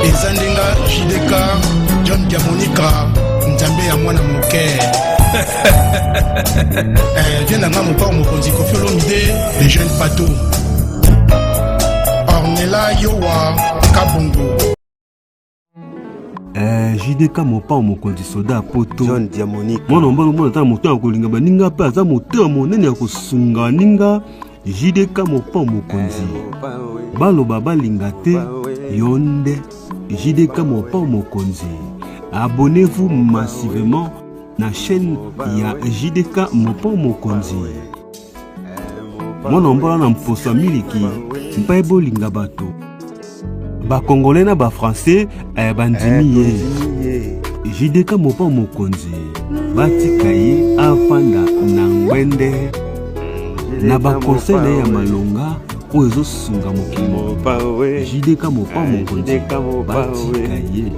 Eza ndenga JDK John Diamonika Nzambe ya mwana moke. Eh, vie na nga mopao mokonzi Koffi Olomide le jeune Pato. Ornella Yowa Kabongo. Eh, JDK mopao mokonzi soda ya poto John Diamonique mwana mobali omona ata na motema ya kolinga baninga mpe aza motema monene ya kosunga baninga JDK mopao mokonzi baloba balinga te yo nde JDK mopao mokonzi abonnez-vous massivement na chaîne ya JDK mopao mokonzi mwana mbola na mposo ya miliki mpe bolinga bato bakongolais na bafrançais eh, bandimi ye JDK mopao mokonzi batika ye afanda na ngwende na bakonseil na ye ya malonga oyo ezosunga mokili mobimba JDK mopao mokonzi batika ye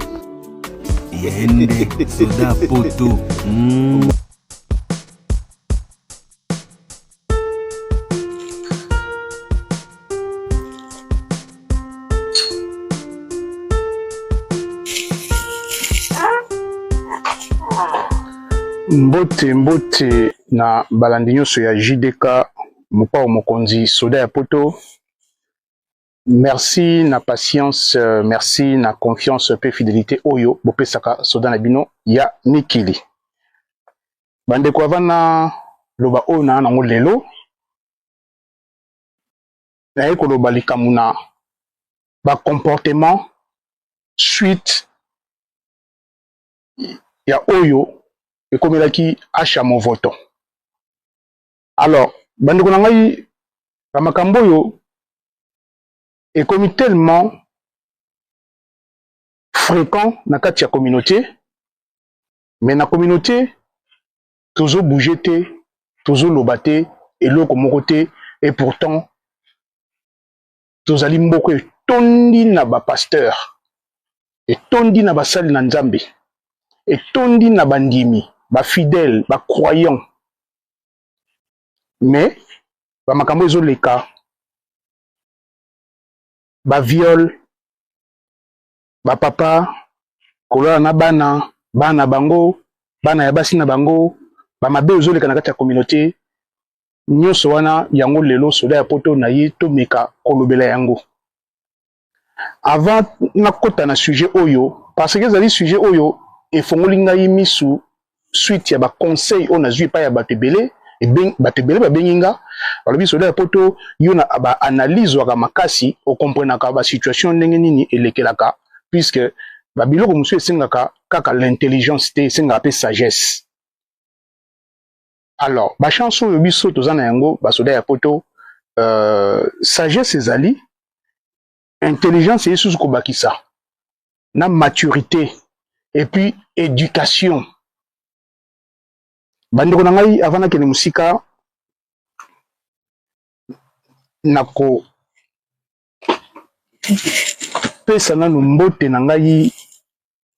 ye nde soda poto mm. Mbote mbote na balandi nyonso ya JDK Mopao Mokonzi soda ya poto. Merci na patience, merci na confiance pe fidelite oyo bopesaka soda na bino ya mikili. Bandeko avant na loba oyo na nango lelo naye koloba likambo na ba comportement suite ya oyo ekomelaki Asha Movoto. Alors bandeko na ngai ba makambo oyo ekomi tellement fréquent na kati ya communauté mais na communauté tozo bouger te tozo loba te eloko moko te et pourtant tozali mboka etondi na ba pasteur etondi na basali na Nzambe etondi na bandimi ba fidèle ba croyant mais ba makambo ezoleka ba viol ba papa kolala na bana bana bango bana ya basi na bango ba mabe ezoleka na kati ya communauté nyonso wana yango lelo soda ya poto na ye tomeka kolobela yango avant nakota na sujet oyo parce que ezali sujet oyo efongoli ngai misu suite ya ba conseil oyo nazwi epai ya bato ebele bato ebele babengi nga balobi soda ya poto yo na ba analyse waka makasi okomprenaka ba situation ndenge nini elekelaka puisque ba biloko mosusu esengaka kaka l'intelligence te esengaka mpe sagesse alors ba chance oyo biso toza na yango basoda ya poto sagesse ezali intelligence eye susu kobakisa na maturité et puis éducation bandeko na ngai avant nakende mosika nako pesa nanu mbote na ngai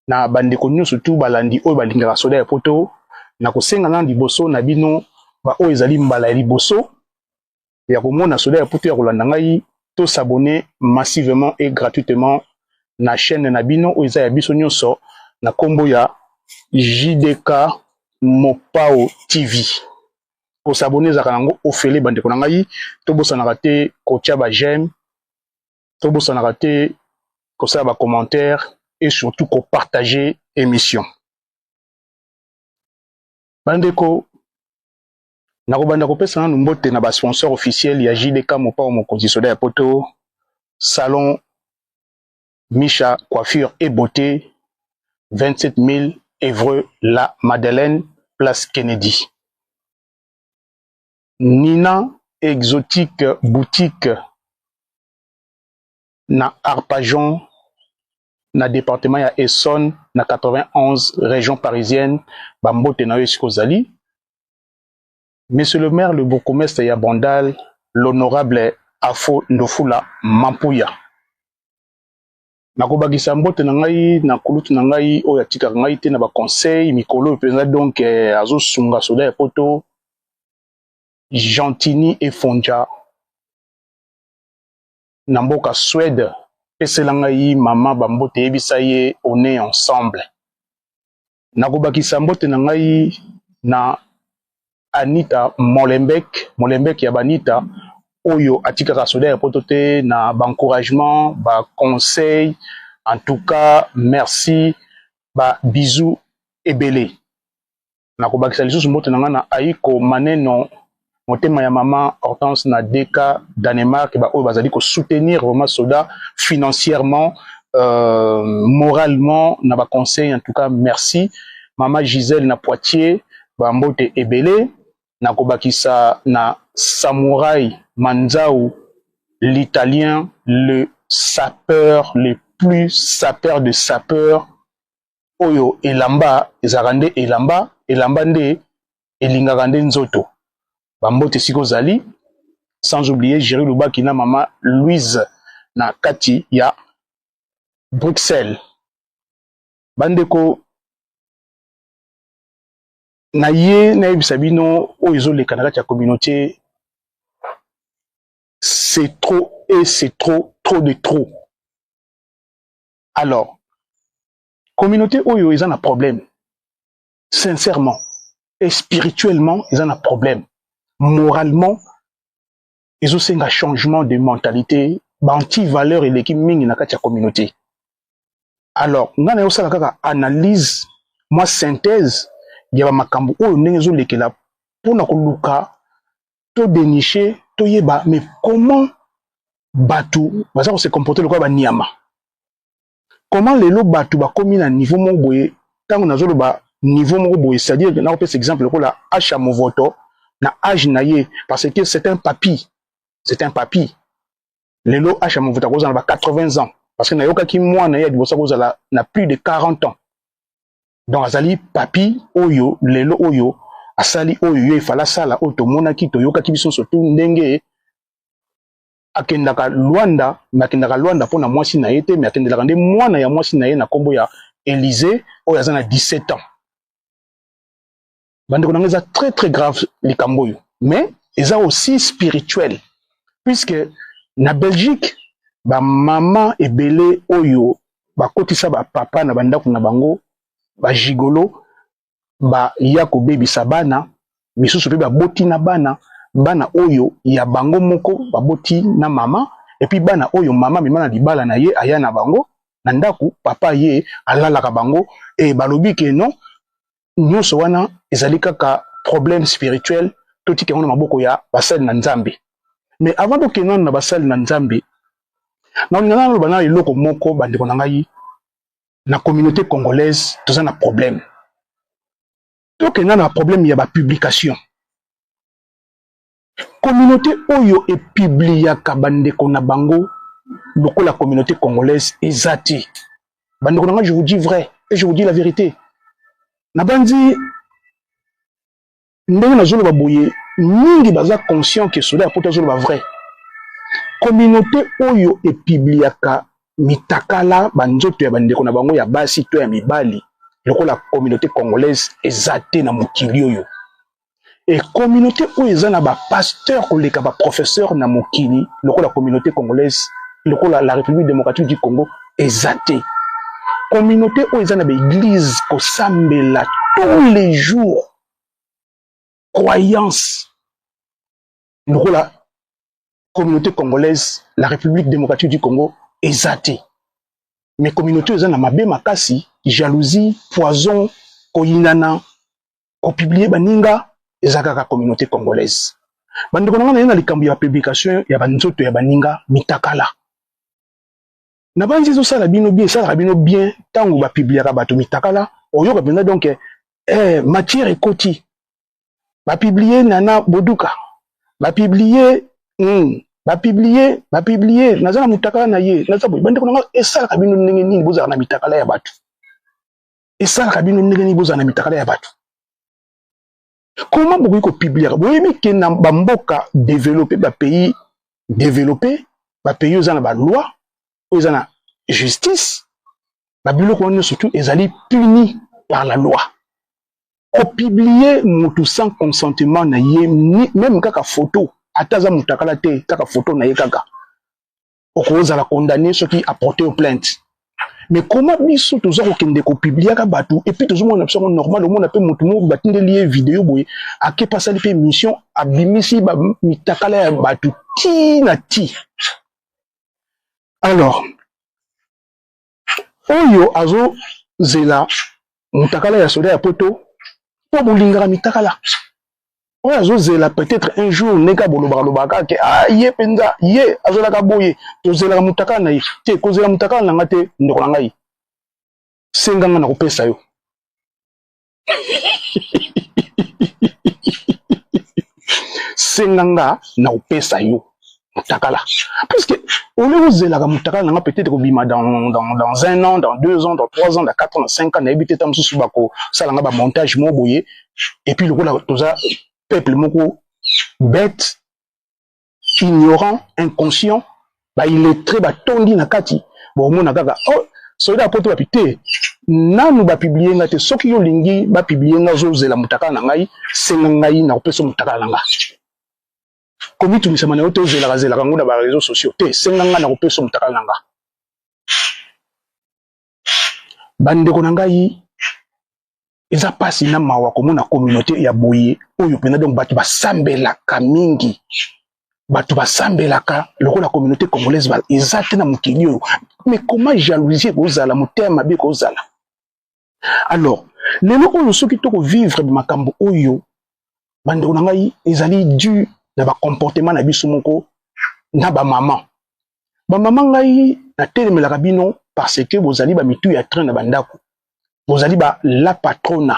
na bandeko nyonso tu balandi oyo balingaka soda ya poto nakosenga nanu liboso na bino baoyo ezali mbala ya liboso ya komona soda ya poto ya kolanda ngai to s'abonner massivement et gratuitement na chaîne na bino oyo eza ya biso nyonso na kombo ya JDK Mopao TV. Ko s'abonner ezalaka nango ofele bandeko na ngai, tobosanaka te kotia ba j'aime, tobosanaka te kosala ba commentaire et surtout ko partager émission. Bandeko nakobanda kopesa nanu mbote na ba sponsor officiel ya JDK Mopao Mokonzi soda ya poto salon Misha coiffure et beauté 27 000 Évreux la Madeleine place Kennedy Nina exotique boutique na Arpajon na département ya Essonne na 91 région parisienne bambote na yo esika ozali Monsieur le maire le bourgmestre ya Bandal l'honorable Afo Ndofula Mampuya nakobakisa mbote na ngai na kulutu na ngai oyo atikaka ngai te na ba conseil mikolo oyo mpenza donc eh, azosunga soda ya poto Gentini Efonja na mboka Suède. Pesela ngai mama bambote, yebisa ye on est ensemble. Nakobakisa mbote na ngai na Anita Molenbeek, Molenbeek ya Banita, oyo atikaka soda ya poto te na ba encouragement, ba conseil. En tout cas, merci, ba bisous ebele. Nakobakisa lisusu mbote na ngai na Aiko Maneno, motema ya mama Hortense na DK Danemark, ba oyo bazali ko soutenir vraiment soda financièrement, moralement, na ba conseil. En tout cas, merci. Mama Gisèle na Poitiers, ba mbote ebele. Nakobakisa na Samurai Manzau, l'italien, le sapeur le plus sapeur de sapeur, oyo elamba ezalaka nde elamba, elamba nde elingaka nde nzoto. Bambote esika ozali. Sans oublier Jerry Lubaki na mama Louise na kati ya Bruxelles. Bandeko na ye, nayebisa bino oyo ezoleka na kati ya communauté, c'est trop et c'est trop, trop de trop. Alors, communauté oyo eza na problème, sincèrement et spirituellement eza na problème, moralement ezosenga changement de mentalité. Ba-anti-valeur eleki mingi na kati ya communauté. Alors ngai nayosala kaka analyse, mwa synthèse ya bamakambo oyo ndenge ezolekela, mpona koluka todénicher, toyeba mais comment bato baza kose comporter lokola banyama, comment lelo bato bakomi na niveau moko boye. Ntango nazoloba niveau moko boye, c'est-à-dire nakopesa exemple lokola Asha Movoto na âge na ye, parce que c'est un papi, c'est un papi. Lelo Asha Movoto akozala na ba 80 ans, parce que nayokaki mwana ye ya liboso akozala na plus de 40 ans. Donc azali papi oyo lelo oyo asali oyo yo efala asala, oyo tomonaki, toyokaki biso surtout ndenge akendaka Lwanda. Me akendaka Lwanda mpona mwasi na ye te, me akendelaka nde mwana ya mwasi na ye na nkombo ya Élysée, oyo aza na 17 ans. Bandeko na ngai, eza très très grave likambo oyo, mais eza aussi spirituel, puisque na Belgique bamama ebele oyo bakotisa bapapa na bandako na bango, bagigolo, baya kobebisa bana misusu, mpe baboti na bana, bana oyo ya bango moko baboti na mama, et puis bana oyo mama amema na libala na ye, aya na bango na ndako, papa ye alalaka bango. E balobi ke non, nyonso wana ezali kaka problème spirituel, totika yango na maboko ya basali na Nzambe. Mais avant tokende nano na basali na Nzambe, nakolinga naloba na eloko moko. Bandeko na ngai, na communauté congolaise toza na problème. Tokenda na problème ya bapublication. Communauté oyo epubliaka bandeko na bango lokola communauté congolaise eza te. Bandeko na ngai, je vous dis vrai et je vous dis la vérité. Nabandi ndenge nazoloba boye, mingi baza conscient ke soda ya poto azoloba vrai. Communauté oyo epubliaka mitakala, banzoto ya bandeko na bango ya basi to ya mibali lokola communauté congolaise eza te na mokili oyo. E communauté oyo eza na bapasteur koleka baprofesseur na mokili lokola communauté congolaise, lokola la République démocratique du Congo, eza te. Communauté oyo eza na baéglise kosambela tous les jours, croyance, lokola communauté congolaise, la République démocratique du Congo, eza te. Mais communauté oyo eza na mabe makasi, jalousie, poison, koyinana, kopublier baninga, eza kaka communauté congolaise. Bandeko na ngai, naye na likambo ya publication ya banzoto ya baninga mitakala. Na banzi ezosala bino bien, esalaka bino bien ntango bapubliaka bato mitakala? Oyoka mpenza donc matière ekoti, bapublier Nana Boduka, bapublier bapublier, bapublier naza na mutakala na ye, naza boye. Bandeko na ngai, esalaka bino ndenge nini bozala na mitakala ya bato? Esalaka bino ndenge nini bozala na mitakala ya bato? Comment bokoki kopubliaka? Boyebi ke na bamboka développé, bapays développé, bapays oyo eza na baloi, oyo eza na justice, babiloko wana nyonso surtout ezali puni par la loi. Kopublier motu sans consentement na ye, même kaka photo, ata aza motakala te, kaka photo na ye kaka. Okozala condamné soki aporte yo plainte. Mais comment biso toza kokende kopubliaka bato et puis tozomona biso yango normal? Omona mpe motu moko batindeli ye video boye, ake mpe asali mpe émission, abimisi mitakala ya bato ti na ti. Alors oyo azozela mutakala ya soda ya poto, mpo bolingaka mitakala, oyo azozela peut-être un jour, ndenge bolobaka lobaka ke ah, ye mpenza ye azolaka boye, tozelaka mutakala na ye te. Kozela mutakala na nga te, ndeko na ngai, senga nga na kopesa yo. Senga nga na kopesa yo mutakala, puisque ole ozelaka mutakala na nga peut-être kobima dans un an, dans 2 ans, dans 3 ans, dans 4 ans, dans 5 ans, nayebi te. Ta mosusu bakosala nga bamontage moko boye, et puis lokola toza peuple moko bête, ignorant, inconscient, baillettré batondi na kati, bomona kaka oh, soki na poto bapi te, nanu bapublier nga te. Soki yo olingi bapublier nga, ozozela mutakala na ngai, senga ngai na kopesa mutakala na nga. Komitumisama na yo te, ozelaka zelaka yango na baréseaux sociaux te. Senga ngai na kopesa mutakala na nga. Bandeko na ngai, eza mpasi na mawa komona communauté ya boye oyo mpenza. Donc bato basambelaka mingi, bato basambelaka lokola communauté congolaise eza te na mokili oyo. Mais comment jalousie ekozala, motema mabe ekozala? Alors lelo oyo, soki tokovivre makambo oyo, bandeko na ngai, ezali dû na bacomportement na biso moko na bamama. Bamama, ngai natelemelaka bino parce que bozali bamitu ya train na bandako, bozali ba la patrona.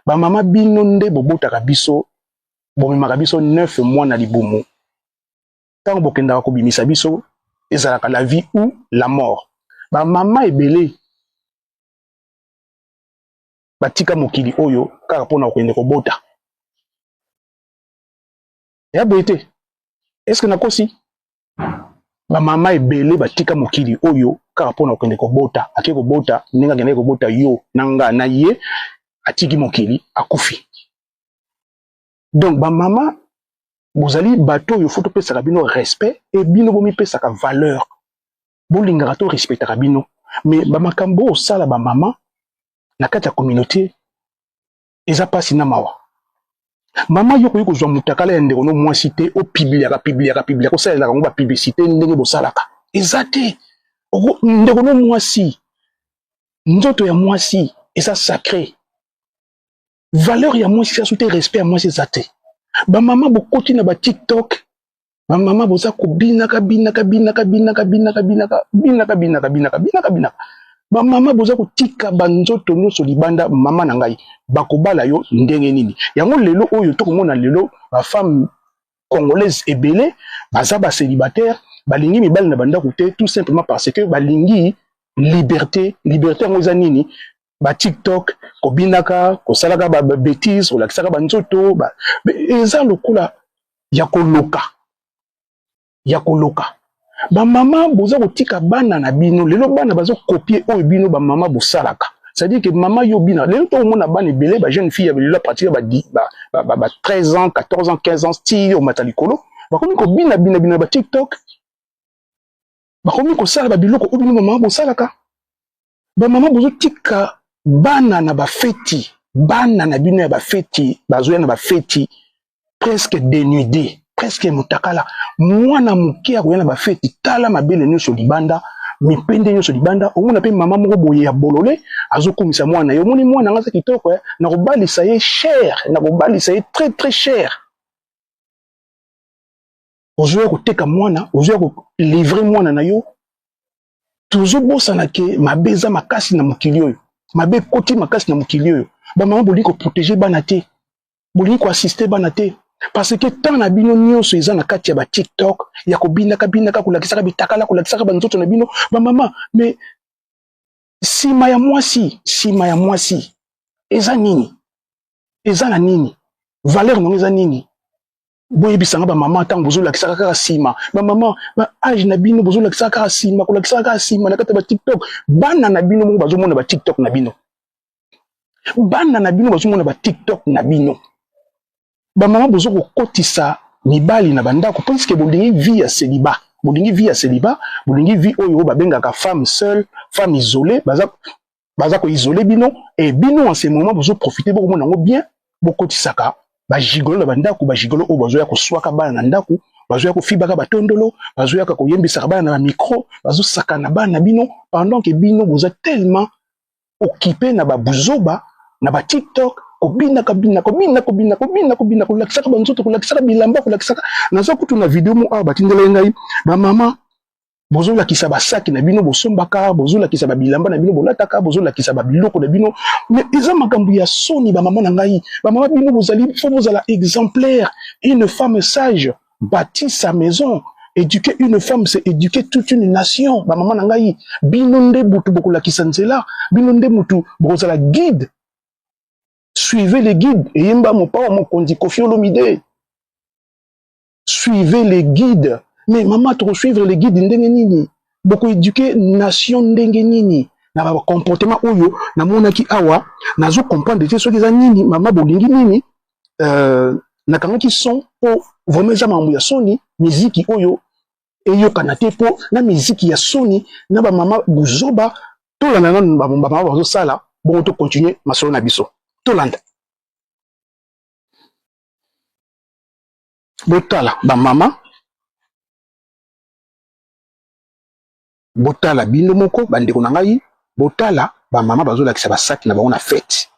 Bamama, bino nde bobotaka biso, bomemaka biso 9 mois na libumu. Ntango bokendaka kobimisa biso, ezalaka la vie ou la mort. Bamama ebele batika mokili oyo kaka mpona kokende kobota. Ya boye te? Est-ce nakosi? Bamama ebele batika mokili oyo kaka mpona kokende kobota. Ake kobota, ndenge akendaki kobota yo na nga na ye, atiki mokili, akufi. Donc bamama, bozali bato oyo faut topesaka bino respect, e bino bomipesaka valeur, bolingaka to respectaka bino. Mais bamakambo oyo osala, bamama, na kati ya communauté, eza mpasi na mawa. Mama, yo koki kozwa mutakala ya ndeko no mwasi te, opubliaka, publiaka, publiaka, osalelaka yango bapublicité ndenge bosalaka. Eza te. Ndeko no mwasi, nzoto ya mwasi eza sacré, valeur ya mwasi eza so te, respect ya mwasi eza te. Bamama, bokoti na baTikTok, bamama boza kobinaka, binaka, binaka, binaka, binaka, binaka, binaka, binaka, binaka, binaka, binaka. Bamama boza kotika banzoto nyonso libanda. Mama na ngai, bakobala yo ndenge nini? Yango lelo oyo tokomona lelo bafemme congolaise ebele baza bacélibataire, balingi mibali na bandako te, tout simplement parce que balingi liberté. Liberté yango eza nini? BaTikTok, kobinaka, kosalaka babêtises, kolakisaka banzoto ba, eza lokola ya koloka, ya koloka. Bamama, boza kotika bana na bino. Lelo bana bazocopier oyo bino bamama bosalaka. C'est-à-dire que mama, yo bina. Lelo tokomona bana ebele, bajeune fille ya lelo, pratique ba 13 ans, 14 ans, 15 ans, ti omata likolo, bakomi kobina bina bina ba TikTok, bakomi kosala babiloko oyo bino bamama bosalaka. Bamama, bozotika bana na bafeti, bana na bino ya bafeti bazoya na bafeti presque dénudé, presque motakala. Mwana moke akoya na bafeti, tala mabele nyonso libanda, mipende nyonso libanda. Omona mpe mama moko boye ya bolole azokumisa mwana ye: "Omoni mwana nga aza kitoko, nakobalisa ye cher, nakobalisa ye très très cher." Ozoya koteka mwana, ozoya kolivrer mwana na yo. Tozobosana ke mabe eza makasi na mokili oyo, mabe ekoti makasi na mokili oyo. Bamama, bolingi koprotéger bana te, bolingi koassister bana te, parce que temps na bino nyonso eza na kati ya baTikTok, ya kobinaka binaka, kolakisaka bitakala, kolakisaka banzoto na bino. Bamama, mais nsima ya mwasi, nsima ya mwasi eza nini? Eza na nini? Valeur nango eza nini? Boyebisanga, bamama, ntango bozolakisaka kaka nsima, bamama, ba âge na bino, bozolakisaka kaka nsima, kolakisaka kaka nsima na kati ya baTikTok. Bana na bino moko bazomona baTikTok na bino, bana na bino bazomona baTikTok na bino. Bamama, boza kokotisa mibali na bandako puisque bolingi vie ya célibat. Bolingi vie ya célibat, bolingi vie oyo babengaka femme seule, femme isolée. Baza koisole bino e bino en ce moment bozoprofite, bokomona yango bien. Bokotisaka bagigolo na bandako, bagigolo oyo bazoya koswaka bana na ndako, bazoya kofibaka batondolo, bazoyaka koyembisaka bana na bamicro, bazosaka na bana na bino pendant que bino boza tellement occupé na babuzoba na baTikTok, kobina, kabina, kobina, kobina, kobina, kobina, kolakisaka banzoto, kolakisaka bilamba, kolakisaka. Naza kutu na video mo awa batindela ngai, bamama bozolakisa basaki na bino bosombaka, bozolakisa babilamba na bino bolataka, bozolakisa babiloko na bino. Mais eza makambo ya soni. Bamama na ngai, bamama, bino bozali fo bozala exemplaire. Une femme sage bâtit sa maison. Éduquer une femme, c'est éduquer toute une nation. Bamama na ngai, bino nde butu bokolakisa nzela, bino nde mutu bokozala guide. Suivez les guides, eyemba Mopawa Mokonzi Kofi Olomide. Suivez les guides. Mais mama, tokosuivre les guides ndenge nini? Bokoéduquer nation ndenge nini na bacomportement oyo namonaki awa? Nazocomprendre te soki eza nini. Mama, bolingi nini? Nakangaki son mpo vraiment eza makambo ya soni. Miziki oyo eyokana te mpo na miziki ya soni na bamama buzoba. Tolanda nanu bamama bazosala bongo, tocontinue masolo na biso. Tolanda, botala bamama, botala bino moko. Bandeko na ngai, botala bamama bazolakisa basaki na bango na fête,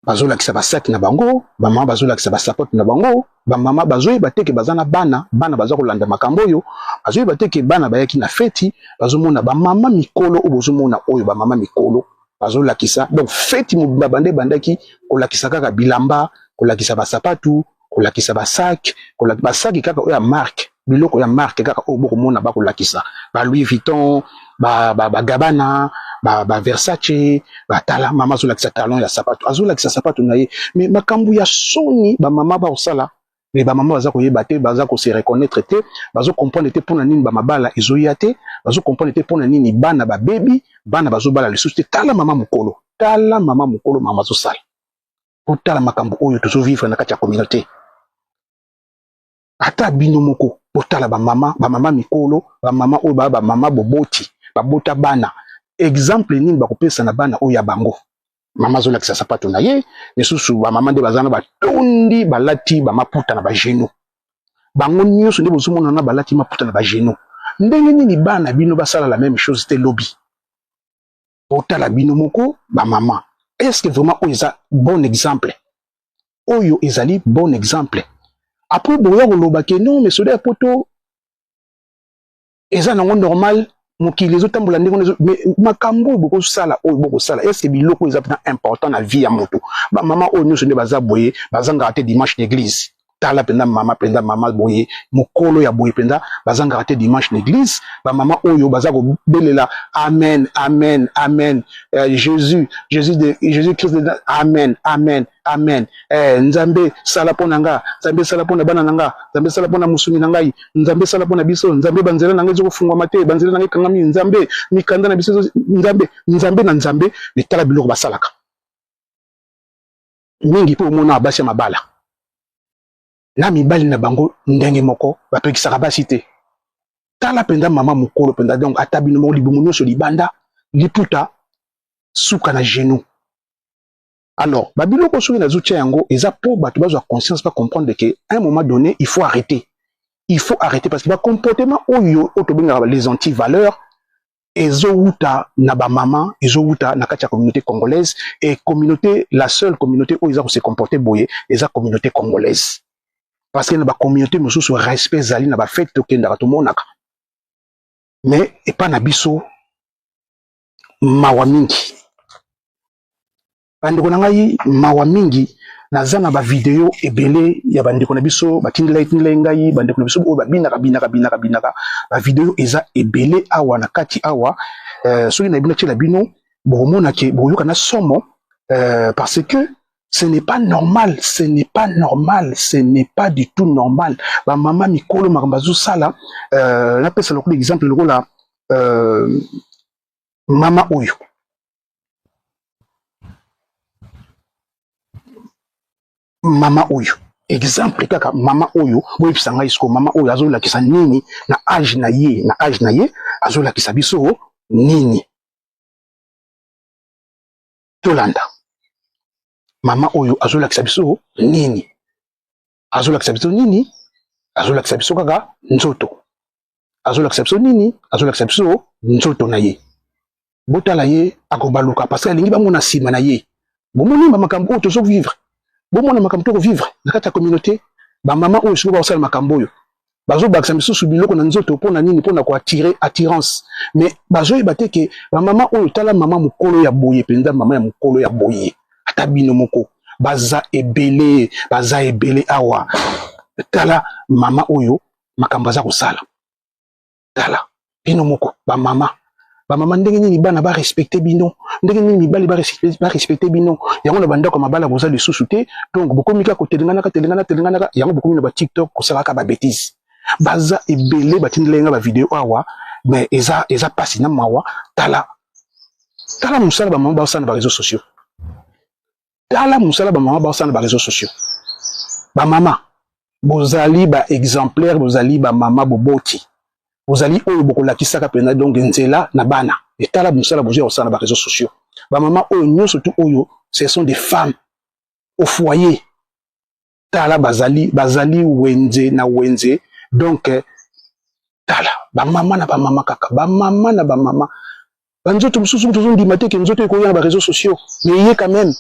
bazolakisa basaki na bango. Bamama bazolakisa basapote na bango. Bamama bazoyeba te ke baza na bana, bana baza kolanda makambo oyo. Bazoyeba te ke bana bayaki na feti. Bazomona bamama mikolo oyo, bozomona oyo bamama mikolo bazolakisa. Donc feti mobimba banda ebandaki, kolakisa kaka bilamba, kolakisa basapatu, kolakisa basaki, basaki kaka oyo ya marque, biloko ya marque kaka oyo bokomona bakolakisa, ba Louis Vuitton, baGabbana, baVersace. Batala, mama azolakisa talon ya sapato, azolakisa sapato na ye. Mais makambo ya soni bamama bakosala. Mais bamama baza koyeba te, baza kose reconnaître te, bazocomprendre te mpona nini bamabala ezoya te, bazocomprendre te mpona nini bana babebi, bana bazobala lisusu te. Tala mama mokolo, tala mama mokolo, mama azosala. Otala makambo oyo tozovivre na kati ya communauté. Ata bino moko botala bamama, bamama mikolo, bamama oyo baa bamama boboti, babota bana. Exemple nini bakopesa na bana oyo ya bango? Mama azolakisa sapato na ye. Misusu bamama nde baza na batondi, balati bamaputa na bagenou. Bango nyonso nde bozomona na balati maputa na bagenou. Ndenge nini bana bino basala la même chose te lobi? Botala bino moko bamama, est ce que vraiment oyo eza bon exemple? Oyo ezali bon exemple? Après boya koloba ke non, mais soda ya poto eza nango normal, mokili ezotambola ndenge. Mais makambo oyo bokosala, oyo bokosala, est ce biloko eza mpenza important na vie ya moto? Bamama oyo nyonso nde baza boye, bazangaka te dimanche na église. Tala mpenza mama, mpenza mama boye, mokolo ya boye mpenza, bazangaka te dimanche na église. Bamama oyo baza kobelela amen, amen, amen, Jésus, Jésus de Jésus Christ de amen, amen, amen, Nzambe sala mpo na nga, Nzambe sala mpo na bana na nga, Nzambe sala mpo na mosuni na ngai, Nzambe sala mpo na biso, Nzambe banzela na ngai ezokofungwama te, banzela na ngai ekangami, Nzambe mikanda na biso, Nzambe, Nzambe na Nzambe. Metala biloko basalaka mingi mpo omona basi ya mabala na mibali na bango ndenge moko bapekisaka basi te. Tala mpenza mama mokolo mpenza. Donc ata bino moko, libumu nyonso libanda, liputa suka na genou. Alors babiloko soki nazotia yango, eza mpo bato bazwa conscience, bacomprendre que à un moment donné il faut arrêter, il faut arrêter, parce que bacomportement oyo, oyo tobengaka les anti-valeurs, ezowuta na bamama, ezowuta na kati ya communauté congolaise. Et communauté, la seule communauté oyo eza kose comporter boye eza communauté congolaise, parce que na bacommunauté mosusu respect ezali. Na bafete tokendaka, tomonaka. Mais epa na biso, mawa mingi, bandeko na ngai, mawa mingi. Naza na bavideo ebele ya bandeko na biso batindelai, tindelai ngai, bandeko na biso oyo babinaka, binaka, binaka, binaka. Bavideo eza ebele awa na kati awa. Soki na bino tiela bino, bokomona ke bokoyoka na somo, parce que ce n'est pas normal, ce n'est pas normal, ce n'est pas du tout normal. Bamama mikolo, makambo azosala. Napesa lokola exemple, lokola mama oyo, mama oyo. Exemple kaka mama oyo, boyebisa ngai siko mama oyo azolakisa nini na age na ye? Na age na ye azolakisa biso nini? Tolanda mama oyo azolakisa biso nini? Azolakisa biso nini? Azolakisa biso kaka nzoto. Azolakisa biso nini? Azolakisa biso nzoto na ye. Botala ye, akobaluka parce que alingi bamona nsima na ye. Bomoni bamakambo oyo tozovivre, bomona makambo tokovivre na kati ya communauté. Bamama oyo sikoyo bakosala makambo oyo, bazobakisa misusu biloko na nzoto mpona nini? Mpona koattirer attirance. Mais bazoyeba te ke bamama oyo, tala mama mokolo ya boye mpenza, mama ya mokolo ya boye, ata bino moko, baza ebele, baza ebele awa. Tala mama oyo, makambo aza kosala, tala bino moko bamama. Bamama, ndenge nini bana barespecte bino? Ndenge nini mibali barespecte bino? Yango na bandako ya mabala boza lisusu te. Donc bokomi kaka kotelenganaka, telengana, telenganaka. Yango bokomi na baTikTok kosalaka babêtises. Baza ebele, batindela nga bavideo awa, mais eza mpasi na mawa. Tala, tala mosala bamama baosala na baréseaux sociaux. Tala mosala bamama baosala na baréseaux sociaux. Bamama, bozali baexemplaire, bozali bamama boboti, bozali oyo bokolakisaka mpenza donc nzela na bana. Etala mosala bozwi ya kosala na baréseaux sociaux. Bamama oyo nyonso tu oyo, ce sont des femmes au foyer. Tala, bazali wenze na wenze. Donc tala bamama na bamama, kaka bamama na bamama, banzoto mosusu tozondima te ke nzoto ekoya na baréseaux sociaux, mais eye quand même,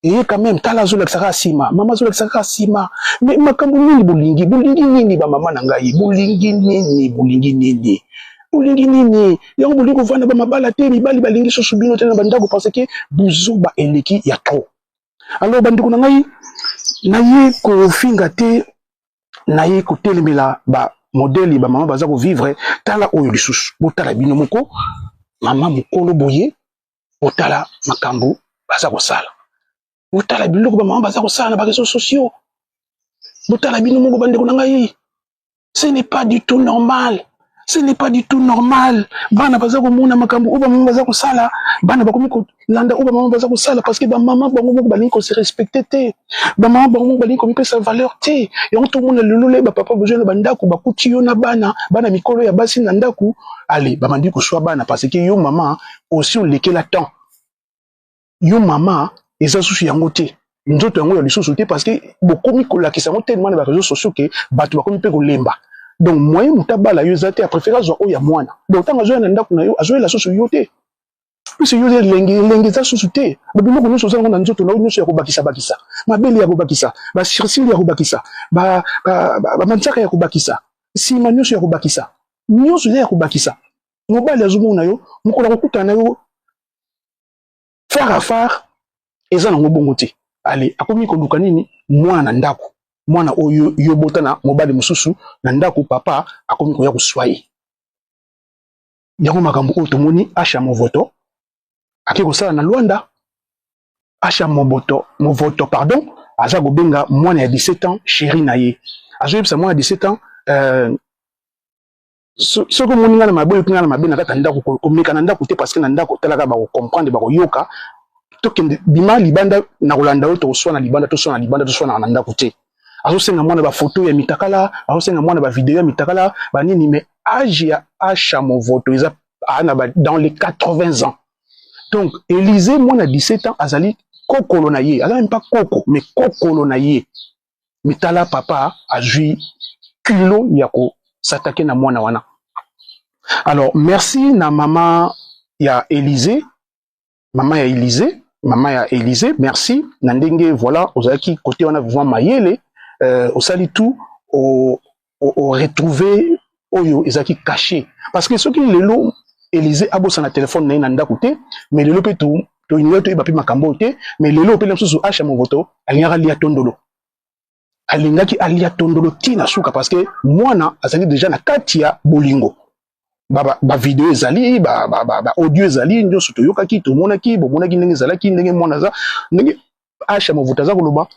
eye quand même. Tala, azolakisa kaka nsima, mama azolakisa kaka nsima. Mais makambo nini bolingi? Bolingi nini, bamama na ngai? Bolingi nini? Bolingi nini? Bolingi nini? Yango bolingi kovanda bamabala te, mibali balingi susu bino te na bandako parce que buzoba eleki ya trop. Alors bandeko na ngai, naye kofinga te, naye kotelemela bamodèle bamama baza kovivre. Tala oyo lisusu, botala bino moko, mama mokolo boye, botala makambo baza kosala, botala biloko bamama baza kosala na baréseaux sociaux. Botala bino moko, bandeko na ngai, ce n'est pas du tout normal, ce n'est pas du tout normal. Bana baza komona makambo oyo bamama baza kosala, bana bakomi kolanda oyo bamama baza kosala, parce que bamama bango moko balingi kose respecter te, bamama bango moko balingi komipesa valeur te. Yango tomona lelo le bapapa bozwi na bandako, bakuti yo na bana, bana mikolo ya basi na ndako, ale babandi koswa bana, parce que yo mama osi olekela temps. Yo mama, eza susu yango te, nzoto yango ya lisusu te, parce que bokomi kolakisa yango tellement na baréseaux sociaux ke bato bakomi mpe kolemba. Donc moyen moto abala yo eza te, apréféré azwa oyo ya mwana. Donc ntango azoya na ndako na yo, azoyela susu yo te, puisque yo elenge, elenge eza susu te. Babiloko nyonso oza yango na nzoto na yo nyonso ya kobakisa-bakisa, mabele ya kobakisa, basourcils ya kobakisa, bamanzaka ya kobakisa, nsima nyonso ya kobakisa, nyonso eza ya kobakisa. Mobali azomona yo, mokolo akokutana na yo phare à phare, eza nango bongo te. Ale akomi koluka nini? Mwana na ndako, mwana oyo yo bota na mobali mosusu na ndako, papa akomi koya koswa ye. Yango makambo oyo tomoni Asha Movoto ake kosala na Lwanda. Asha Moboto, Movoto pardon, aza kobenga mwana ya 17 ans chéri na ye. Azoyebisa mwana ya 17 ans, soki omoni ngai na mabe, oyoki ngai na mabe na kati ya ndako, komeka na ndako te, parce que na ndako otalaka, bakocomprendre, bakoyoka. Tokende, bima libanda na kolanda oyo, tokoswana libanda, toswana libanda, toswanaka na ndako te. Azosenga mwana bafoto ya mitakala, azosenga mwana bavideo ya mitakala, banini. Mais age ya Asha Movoto eza na ba, dans les 80 ans. Donc Élysée, mwana 17 ans, azali kokolo na ye, aza même pas koko, mais kokolo na ye. Mitala, papa azwi kilo ya kos'attaquer na mwana wana. Alors merci na mama ya Élysée, mama ya Élysée, mama ya Élysée, merci na ndenge voilà ozalaki côté wana vraiment mayele, osali tout o retrouver oyo ezalaki caché, parce que soki lelo Élysée abosana telefone na ye na ndako te, mais lelo mpe tolingi toyeba mpe makambo oyo te. Mais lelo mpe mosusu Asha Movoto alingaka alia tondolo, alingaki alia tondolo ntina suka, parce que mwana azali déjà na kati ya bolingo. Bavideo ba ezali, baaudio ba ezali, nyonso toyokaki, tomonaki, bomonaki ndenge ezalaki, ndenge mwana aza, ndenge Asha Movoto aza koloba,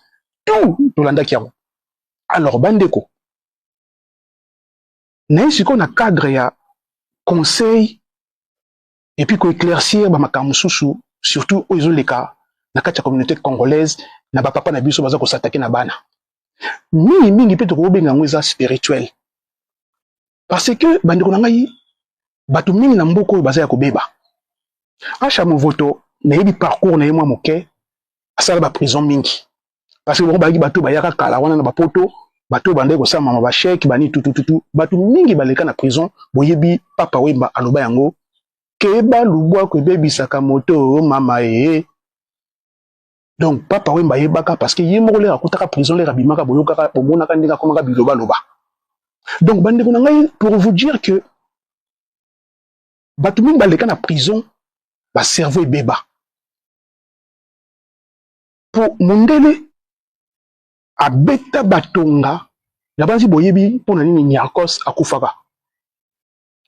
tout tolandaki yango. Alors bandeko, naye sikoyo na cadre ya conseil et puis koéclaircir bamakambo mosusu, surtout oyo ezoleka na kati ya communauté congolaise, na bapapa na biso baza kos'attaquer na bana. Mingi mingi mpe tokobenga yango eza spirituel, parce que bandeko na ngai, bato mingi na mboka oyo baza ya kobeba. Asha Movoto, nayebi parcours na ye mwa moke, asala baprison mingi, parce que bango bayaki bato bayaka kala wana na bapoto, bato bandaki kosalama bachèques bani tutututu, bato mingi baleka na prison. Boyebi Papa Wemba aloba yango: "Keba, lubwaku ebebisaka moto, mama e." Donc Papa Wemba ayebaka, parce que ye moko lere akutaka prison, lere abimaka, boyokaka, bomonaka ndenge akomaka bilobaloba. Donc bandeko na ngai, pour vous dire que bato mingi baleka na prison, bacerveau ebeba. Po mondele abeta batonga na banzi. Boyebi mpona nini Niarcos akufaka?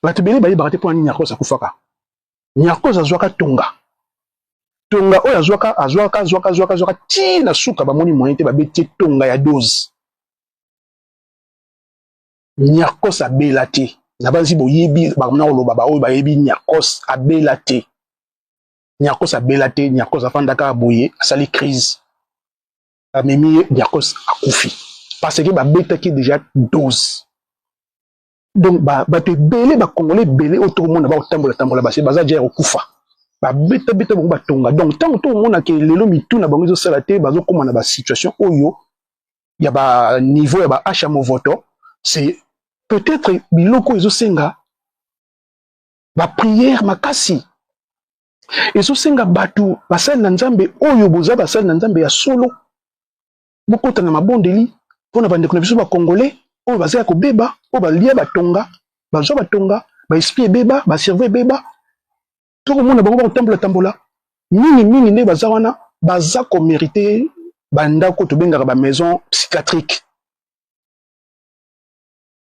Bato ebele bayebaka te mpona nini Niarcos akufaka. Niarcos azwaka tonga, tonga oyo azwaka, azwaka, azwaka, azwaka, azwaka ti na suka, bamoni moyen te, babeti tonga ya dose, Niarcos abela te. Na banzi boyebi na koloba, baoyo bayebi, Niarcos abela te, Niarcos abela te. Niarcos afandaka boye, asali crise, amemi ye, Niarcos akufi, parce que babetaki déjà dose. Donc bato ebele, bacongolais ebele oyo tokomona bakotambola tambola, basi baza déjà ya kokufa, babetabeta bango batonga. Donc ntango tokomonake lelo mitu na bango ezosala te, bazokóma na basituation oyo ya baniveau ya ba Asha Movoto, c'est peut-être biloko ezosenga baprière makasi, ezosenga bato basali na Nzambe oyo boza basali na Nzambe ya solo, bokota na mabondeli mpona bandeko na biso bacongolais oyo baza ya kobeba, oyo balia batonga, bazwa batonga, baesprit ebeba, bacerveau ebeba. Tokomona bango bakotambola tambola mingi mingi nde baza wana, baza komériter bandako tobengaka bamaison psychiatrique,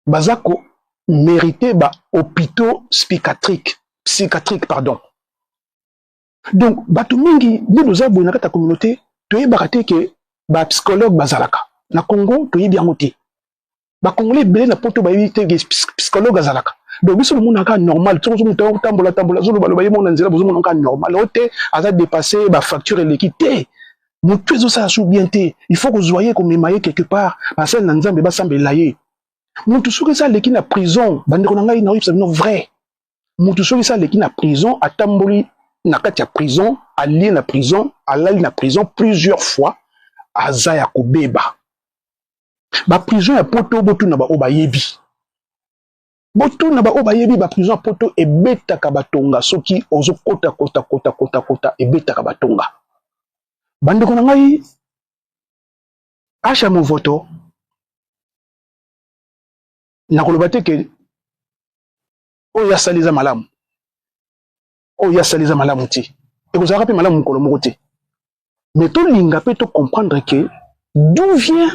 baza komériter bahôpitaux psychiatrique, psychiatrique pardon. Donc bato mingi nde toza boye na kati ya communauté, toyebaka te ke bapsychologue bazalaka na Congo, toyebi yango te. Bacongolais ebele na Poto bayebi te ke psychologue azalaka. Donc biso bomonaka normal, soki moto akotambola tambola, azolobaloba ye moko na nzela, bozomona kaka normal o te, aza dépassé, bafacture eleki te, motu ezosala su bien te. Il faut kozwa ye, komema ye quelque part, basali na Nzambe basambela ye. Motu soki eza aleki na prison, bandeko na ngai, naoyebisa bino vrai, motu soki eza aleki na prison, atamboli na kati ya prison, alie na prison, alali na prison plusieurs fois, aza ya kobeba. Baprison ya Poto, botuna baoyo bayebi, botuna baoyo bayebi, baprison ya Poto ebetaka batonga. Soki ozokota kota kota kota kota, ebetaka batonga. Bandeko na ngai, Asha Movoto, nakoloba te ke oyo asali eza malamu, oyo asali eza malamu te, ekozalaka mpe malamu mokolo moko te. Mais tolinga mpe tocomprendre ke d'où vient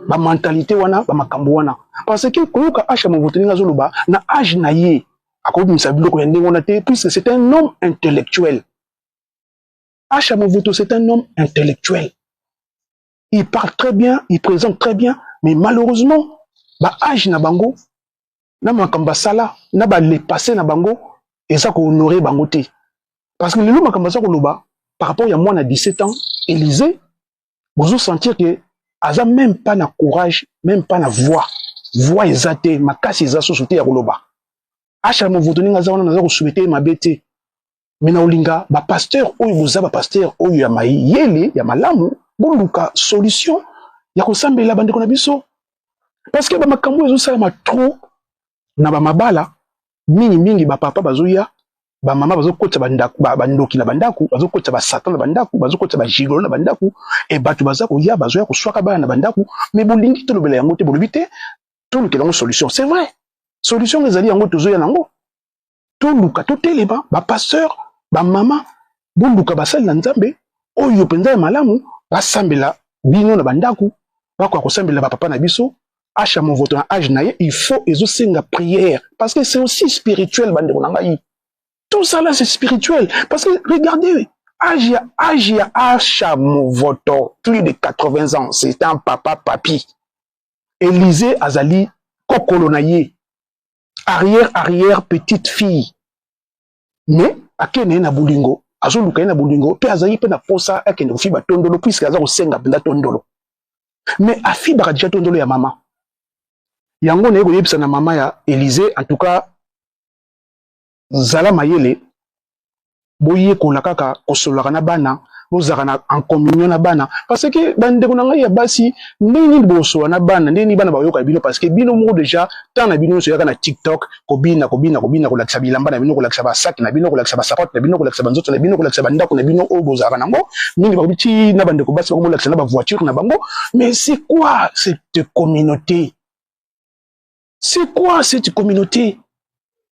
bamentalité wana, bamakambo wana, parce que koyoka Asha Movoto ndenge azoloba, na age na ye akobimisa biloko ya ndenge wana te, puisque c'est un homme intellectuel. Asha Movoto, c'est un homme intellectuel, il parle très bien, il présente très bien, mais malheureusement baage na bango na makambo basala na balepasse na bango eza kohonorer bango te, parce que lelo makambo aza koloba par rapport ya mwana 17 ans Élysée, bozosentir ke aza même pas na courage, même pas na voix, voix eza te, makasi eza susu te ya koloba. Asha Movoto ndenge aza wana, naza kosouhaiter ye mabe te, mais na olinga bapasteur oyo boza bapasteur oyo ya mayele ya malamu, boluka solution ya kosambela bandeko na biso, parce que bamakambo oyo ezosalama trop na bamabala mingimingi. Bapapa bazoya, bamama bazokotisa bandoki na bandako, bazokotisa basatan na bandako, bazokotisa bagigolo na bandako, e bato baza koya, bazoya koswaka bana na bandako. Mais bolingi tolobela yango te, bolobi te tolukela yango solution. C'est vrai, solution ezali yango, tozoya nango. Toluka totelema, bapasteur, bamama, boluka basali na Nzambe oyo mpenza ya malamu, basambela bino na bandako, bakoka kosambela bapapa na biso. Asha Movoto na age na ye, il faut ezosenga prière, parce que c'est aussi spirituel. Bandeko na ngai, tout ça là, c'est spirituel, parce que regardez âge ya Asha Movoto, plus de 80 ans, c'est un papa, papi. Élysée azali kokolo na ye, arrière arrière petite fille, mais akende ye na bolingo, azoluka ye na bolingo mpe azali mpe na posa akende kofi batondolo, puisque aza kosenga mpenza tondolo. Mais afibaka deja tondolo ya mama. Yango naye koyebisa na mama ya Elysée, en tout cas zala mayele, boyekola kaka kosololaka na bana, bozalaka na en communion na bana, parce que bandeko na ngai ya basi, ndenge nini bokosola na bana? Ndenge nini bana bayoka bino? Parce que bino moko déjà, temps na bino nyonso eyaka na TikTok, kobina, kobina, kobina, kolakisa bilamba na bino, kolakisa basaki na bino, kolakisa basapato na bino, kolakisa banzoto na bino, kolakisa bandako na bino oyo bozalaka nango mingi. Bakobi ti na bandeko basi bakomolakisa na bavoiture na bango. Mais c'est quoi cette communauté? C'est quoi cette communauté?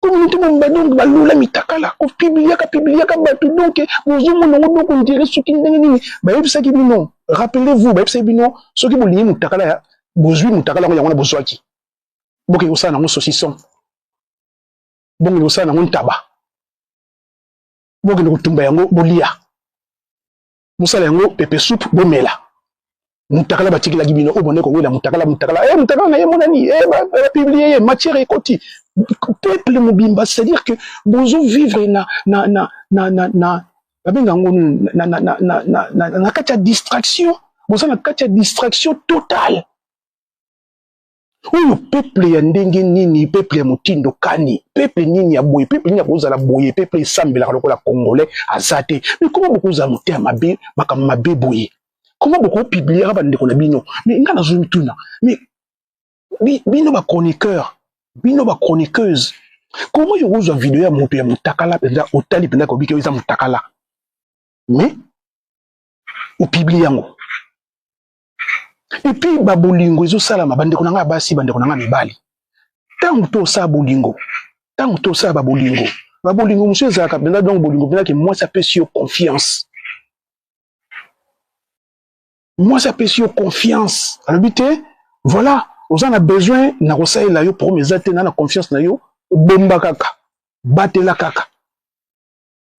Communauté mobimba donc balula mitakala, kopubliaka publiaka bato. Donc bozomona yango, donc on dirait soki ndenge nini bayebisaki bino. Rappelez-vous, bayebisaki bino soki bolingi mutakala ya bozwi mutakala yango, yango na bozwaki, bokende kosala nango saucisson, bokende kosala nango ntaba, bokende kotumba yango, bolia, bosala yango pepper soup, bomela. Mutakala batikelaki bino oyo bonde kowela mutakala, mutakala e mutakala na ye monani e bapublier ye, matière ekoti peuple mobimba. C'est-à-dire que bozovivre na babenga yango na kati ya distraction, boza na kati ya distraction totale. Oyo peuple ya ndenge nini? Peuple ya motindo kani? Peuple nini ya boye? Peuple nini ya kozala boye? Peuple esambelaka lokola Congolais aza te. Mais koma bokozala motema mabe, makambo mabe boye? Koma bokopubliaka bandeko na bino? Mais nga nazomituna, mais bino bachroniqueur, bino bachroniqueuse, koma yo kozwa video ya moto ya motakala mpenza, otali mpenza kobiki oyo eza motakala, mais opublier yango? Et puis babolingo ezosalama, bandeko na ngai ya basi, bandeko na ngai mibali, ntango tosala bolingo, ntango tosala babolingo, babolingo mosusu ezalaka mpenza, donc bolingo mpenza ke mwasi apesi yo confiance, mwasi apesi yo confiance, alobi te: voilà, oza na besoin na kosalela yo, problème eza te, na confiance na yo, bomba kaka, batela kaka.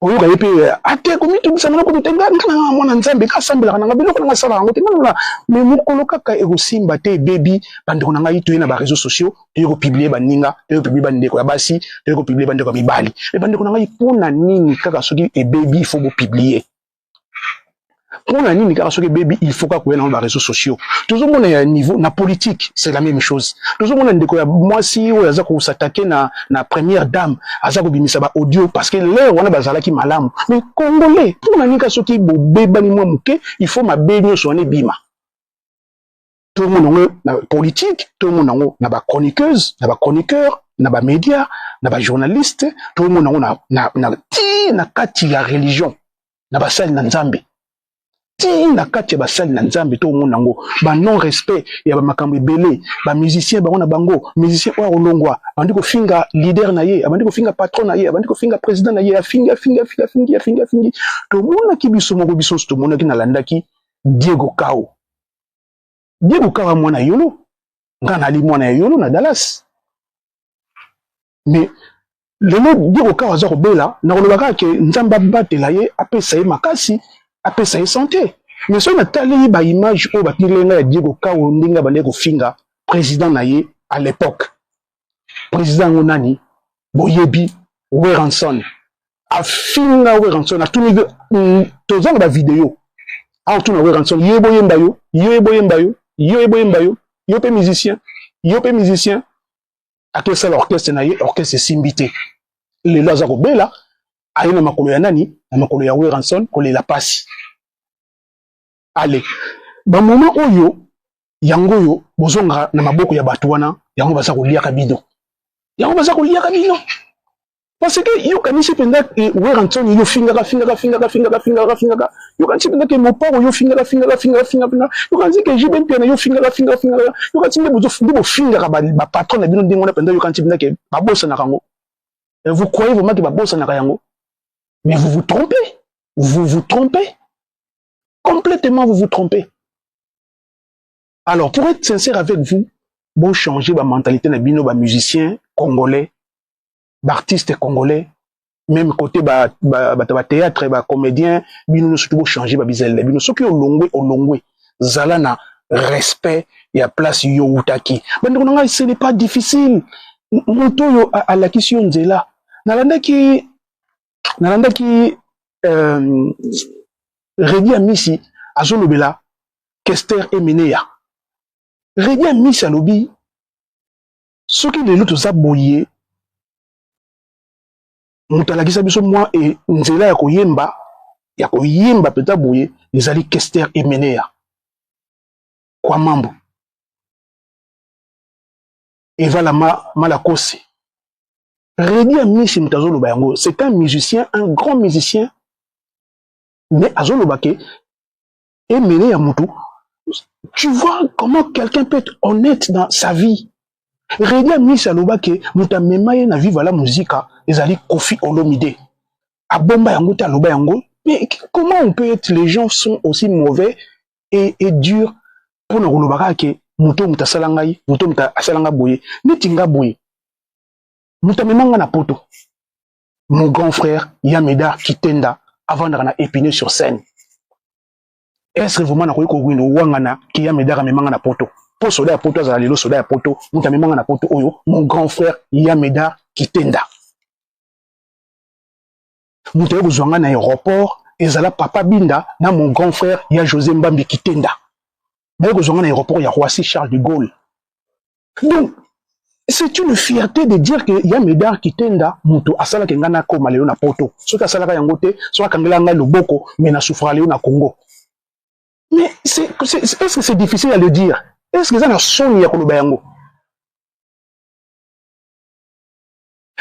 Oyoka ye mpe ate komitungisa na kutu te: nga na mwana Nzambe, nga asambelaka nanga, biloko nanga asalaka yango te, nga na. Mais mokolo kaka ekosimba te, ebebi, bandeko na ngai, toye na baréseaux sociaux, toye kopublier baninga, toye kopublier bandeko ya basi, toye kopublier bandeko ya mibali. Mais bandeko na ngai, mpona nini kaka soki ebebi il faut bopublier? Mpona nini kaka soki ebebi il faut kaka koya nango baréseaux sociaux? Tozomona ya niveau na politique, c'est la même chose. Tozomona ndeko ya mwasi oyo aza kos'attaquer na première dame, aza kobimisa baaudio parce que l'heure wana bazalaki malamu. Mais Congolais, mpona nini kaka soki bobebani mwa moke, il faut mabe nyonso wana ebima? Tomona yango na politique, tomona yango na bachroniqueuse, na bachroniqueur, na bamédia, na bajournaliste, tomona yango na ti na kati ya religion, na basali na Nzambe, ti na kati ya basali na Nzambe tomona yango, ba non respect ya bamakambo ebele. Bamusicien bango na bango, musicien oyo akolongwa, abandi kofinga leader na ye, abandi kofinga patron na ye, abandi kofinga président na ye, afingi, afingi, afingi, afingi, afingi, afingi. Tomonaki biso moko, biso nyonso tomonaki. Nalandaki Diego Kao. Diego Kao mwana Yolo, nga nali mwana ya Yolo na Dallas. Mais lelo Diego Kao aza kobela, na koloba kaka ke Nzambe abatela ye, apesa ye makasi, apesa ye santé. Mais soki natali baimage oyo batindeli ngai ya Diego Kao, ndenge abandaki kofinga président na ye à l'époque, président yango nani boyebi, Werrason, afinga Werrason. Atuni, toza na bavideo aotuna Werrason: ye boyemba yo, yo boyemba yo, yo boyemba yo, yo mpe musicien, yo mpe musicien. Akesala orchestre na ye, orchestre esimbi te. Lelo aza kobela, aye na makolo ya nani? Na makolo ya Werrason, kolela pasi. Ale bamoma oyo, yango oyo bozonga na maboko ya bato wana, yango baza koliaka bino, yango baza koliaka bino. Parce que yokanisi mpenza Werrason, yo fingaka, fingaka, fingaka, fingaka, fingaka, fingaka, yokanisi mpenza ke Mopao, yo fingaka, fingaka, fingaka, fingaka, fingaka, yokanisi ke JB Mpiana, yo fingaka, fingaka, fingaka, yokanisi nde bofingaka bapatron na bino ndenge wana mpenza, yokanisi mpenza ke babosanaka yango? Vous croyez vraiment ke babosanaka yango? Mais vous vous trompez, vous vous trompez complètement, vous vous trompez. Alors, pour être sincère avec vous, bon, changer ba mentalité na bino, ba musicien congolais, baartiste congolais, même côté bato ba théâtre, bacomédien, bino nyonso to bochanger babizali na bino. Soki olongwe, olongwe, zala na respect ya place yo outaki. Bandeko na ngai, ce n'est pas difficile. Moto oyo alakisi yo nzela, nalandaki Redi Amisi azolobela Kester Emeneya. Reddy Amisi alobi soki lelo toza boye, moto alakisa biso mwa nzela ya koyemba, ya koyemba mpenza boye, ezali Kester Emeneya kwa mambo evala malakosi. Reddy Amisi moto azoloba yango, c'est un musicien, un grand musicien, mais azoloba ke Emeneya mutu. Tu vois comment quelqu'un peut être honnête dans sa vie. Reddy Amisi aloba ke moto amema ye na Viva la Musica ezali Koffi Olomide. Abomba yango te, aloba yango. Mais comment on peut être, les gens sont aussi mauvais et durs mpona koloba kaka ke moto oyo moto asala ngai, moto oyo moto asala nga boye, neti nga boye. Moto amema nga na poto, mon grand frère Yamedar Kitenda, avandaka na Épinay sur Seine. Est-ce que vraiment nakoki kokende owangana ke Yamedar amemanga na poto? Mpo soda ya poto azala lelo soda ya poto, moto amemanga na poto oyo, mon grand frère Yamedar Kitenda. Moto aye kozwa nga na aéroport ezala papa Binda na mon grand frère ya José Mbambi Kitenda, baye kozwa nga na aéroport ya Roissy Charles de Gaulle. Donc c'est une fierté de dire que ya Medar Kitenda moto asalaki ngai nakoma lelo na poto. Soki asalaka yango te, soki akangela ngai loboko, mais nasouffra lelo na Congo. Mais est-ce que c'est difficile à le dire? Est-ce que eza na soni ya koloba yango?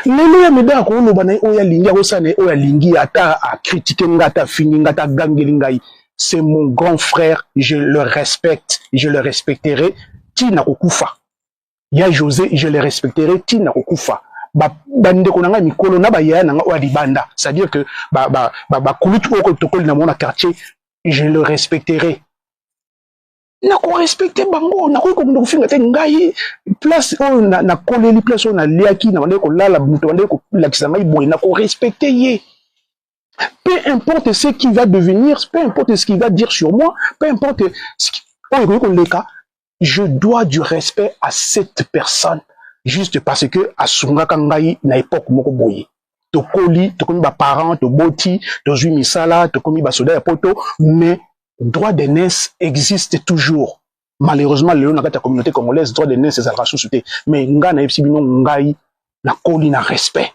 Lelo ya Medar akoloba na ye oyo alingi, akosala na ye oyo alingi, ata acritiquer ngai, ata afingi ngai, ata agangeli ngai, c'est mon grand frère, je le respecte, je le respecterai ntina kokufa. Ya José, je le respecterai ntina kokufa. Bandeko na ngai mikolo na bayaya na ngai oyo ya libanda, c'est-à-dire que bakulutu oyo tokoli na bango na quartier, je le respecterai, nakorespecter bango. Nakoki kokende kofinga te. Ngai place oyo nakoleli, place oyo naliaki, na bandeki kolala, moto bandeki kolakisa ngai boye, nakorespecter ye, peu importe ce qui va devenir, peu importe ce qu'il va dire sur moi, peu importe oyo ekoki koleka. Je dois du respect à cette personne juste parce que asungaka ngai na époque moko boye. Tokoli, tokomi baparent, toboti, tozwi misala, tokomi basoda ya poto, mais droit d'aînesse existe toujours. Malheureusement, lelo na kati ya communauté congolaise, droit d'aînesse ezalaka susu te. Mais ngai nayebisi bino, ngai nakoli na respect.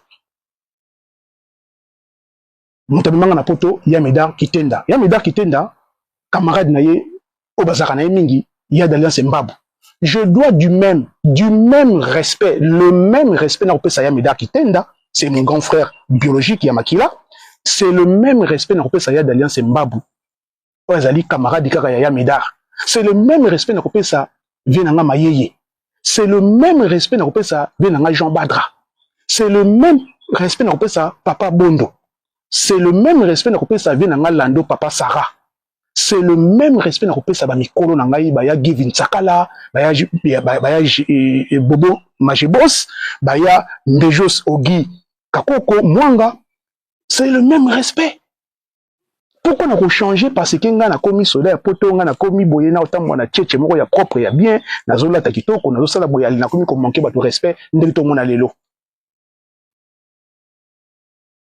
Moto amemanga na poto, ya Medar Kitenda. Ya Medar Kitenda, camarade na ye oyo bazalaka na ye mingi, ya d'Alliance Mbabu. Je dois du même respect, le même respect nakopesa ya Medar Kitenda, c'est mon grand frère biologique ya makila. C'est le même respect nakopesa ya d'Alliance Mbabu oyo azali camarade kaka ya Medar. C'est le même respect nakopesa vieux na nga Mayeye. C'est le même respect nakopesa vieux na nga Jean Badra. C'est le même respect nakopesa papa Bondo. C'est le même respect nakopesa vieux na nga Lando, papa Sarah. C'est le même respect nakopesa bamikolo na ngai, baya Givin Tsakala, baya Bobo Majebos, baya Mbejos Ogi Kakoko Mwanga. C'est le même respect. Pourquoi nakochanger? Parce que ngai nakomi soda ya poto, ngai nakomi boye, na otambola na cheche moko ya propre, ya bien, nazolata kitoko, nazosala boye, nakomi komanquer bato respect ndenge tomona lelo.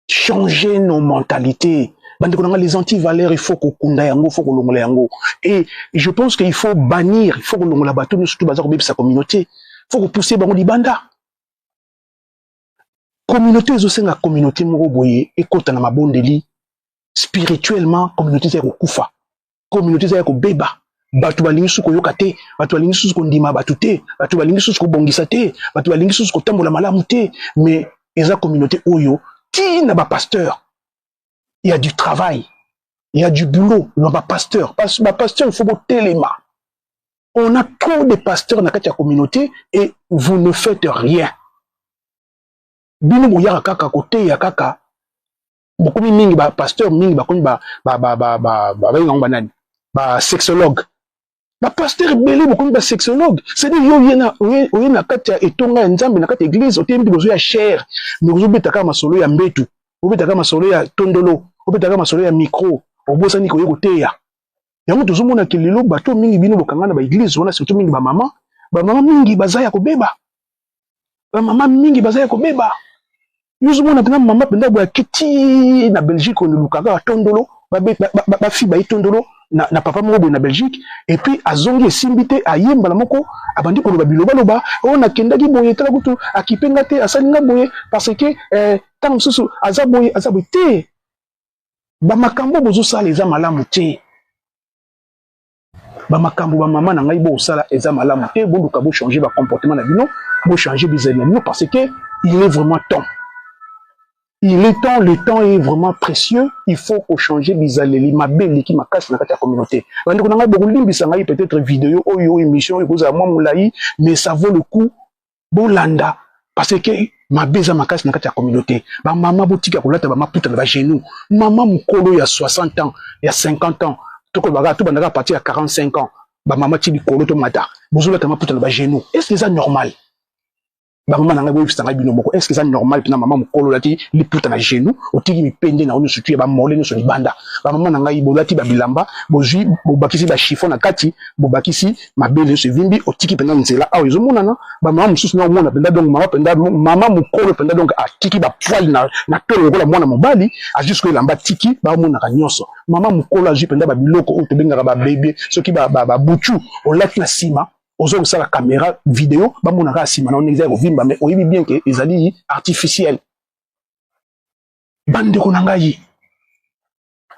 Changer nos mentalités, bandeko na nga. Les antivaleurs, il faut kokunda yango, il faut kolongola yango. Et je pense qu'il faut bannir, il faut kolongola bato nyonso tu baza kobebisa communauté, il faut kopousser bango libanda. Communauté ezosenga communauté moko boye ekota na mabondeli spirituellement. Communauté eza ya kokufa, communauté eza ya kobeba. Bato balingi susu koyoka te, bato balingi susu kondima bato te, bato balingi susu kobongisa te, bato balingi susu kotambola malamu te. Mais eza communauté oyo ntina bapasteur, il y a du travail, il y a du boulot na bapasteur. Bapasteur, il faut botelema. On a trop de pasteurs na kati ya communauté et vous ne faites rien. Bino boyaka kaka koteya kaka. Bokomi mingi bapasteur, mingi bakomi babenga yango banani, basexologue. Bapasteur ebele bokomi basexologue, c'est-à-dire yo oye na kati ya etonga ya Nzambe, na kati ya église, oteyemi liboso ya chaire, mais ozobeta kaka masolo ya mbetu, obeta kaka masolo ya tondolo, obeta kaka masolo ya micro, obosani koye koteya yango. Tozomona ke lelo bato mingi, bino bokanga na baéglise wana, surtout mingi bamama, bamama mingi baza ya kobeba, bamama mingi baza ya kobeba. Yo ozomona mpenza mama mpenza boye akiti na Belgique, olukaka tondolo, bafi baye tondolo. na, na papa moko boye na Belgique, et puis azongi esimbi te, aye mbala moko abandi koloba bilobaloba: oyo oh, nakendaki boye, tala kutu akipe nga te, asali nga boye parce que ntango mosusu aza boye, aza boye te. Bamakambo bozosala eza malamu te. Bamakambo bamama na ngai bosala eza malamu te. Boluka bochange bacomportement na bino, bochange bizali na bino, parce que il est vraiment temps, il est temps, le temps est vraiment précieux. Il faut kochanger bizaleli mabe eleki makasi na kati ya communauté. Bandeko na ngai, bokolimbisa ngai, peut-être vidéo oyo, émission oyo ekozala mwa molai, mais ça vaut le coup bolanda, parce que mabe eza makasi na kati ya communauté. Bamama, botika kolata bamaputa na bagenou. Mama mokolo ya 60 ans, ya 50 ans, tokolobaka tobandaka à partir ya 45 ans, bamama ti likolo tomata, bozolata maputa na bagenou. Est ce que eza normal? Bamama na ngai, boyebisa ngai bino moko, est ce que eza normal mpena mama mokolo olati liputa na genou, otiki mipende na yo nyonso tu ya bamole nyonso libanda? Bamama na ngai, bolati babilamba, bozwi bobakisi bachiffon na kati, bobakisi mabele nyonso evimbi, otiki mpenza nzela awa ezomonana. Bamama mosusu na omona mpenza, donc mama mpenza, mama mokolo mpenza, donc atiki bapoils na tolo lokola mwana mobali, azwi sikoyo elamba, atiki, baomonaka nyonso. Mama mokolo azwi mpenza babiloko oyo tobengaka babebe, soki babutu, olati na nsima, oza kosala caméra vidéo, bamonaka nsima na ndenge eza ya kovimba, mais oyebi bien ke ezali artificiel. Bandeko na ngai,